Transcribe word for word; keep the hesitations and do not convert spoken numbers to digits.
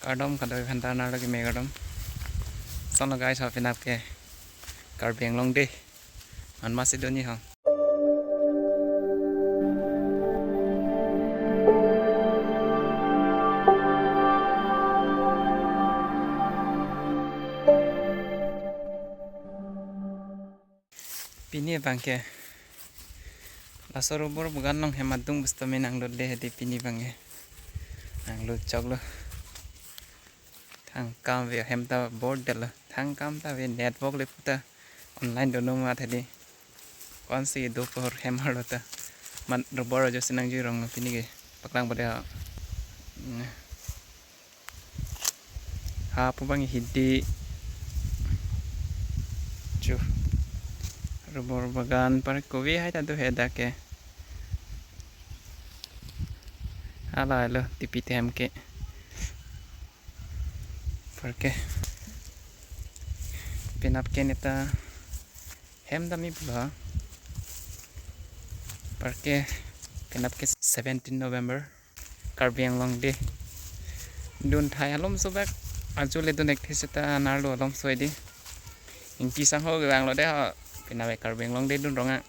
Kardom kadokave aphanta, arnam lagi me kardom. Sono guys, ha penap ke Karbi Anglong Day. Anma si doni ha. Pini abang ke laso rubber bagan along hem adung bus tame nanglut le hedi pini abang ke. Nanglut choklo. Thangkam ave hem ta bor detlo. Thangkam ta ave network le puta online dono ma thedi. Konsi do pohor hem arlo ta. Mat rubber ajo si nangjui rong pini ke. Paklang pada. Hmm. Ha pu abang hidi. Chu. Rubber bagan par kove hai ta do he dak ke. Hala lo tipi te hem ke. Par ke. Penap ke neta hem dam-i pulo. Par ke penap ke seventeen November. Karbi Anglong Day. Dun thai alom so bak. Ajo le dun ek thai seta anerlo alom so edi. Ingti sangho ke bang lo de ha. Penap ke Karbi Anglong Day dun rong a.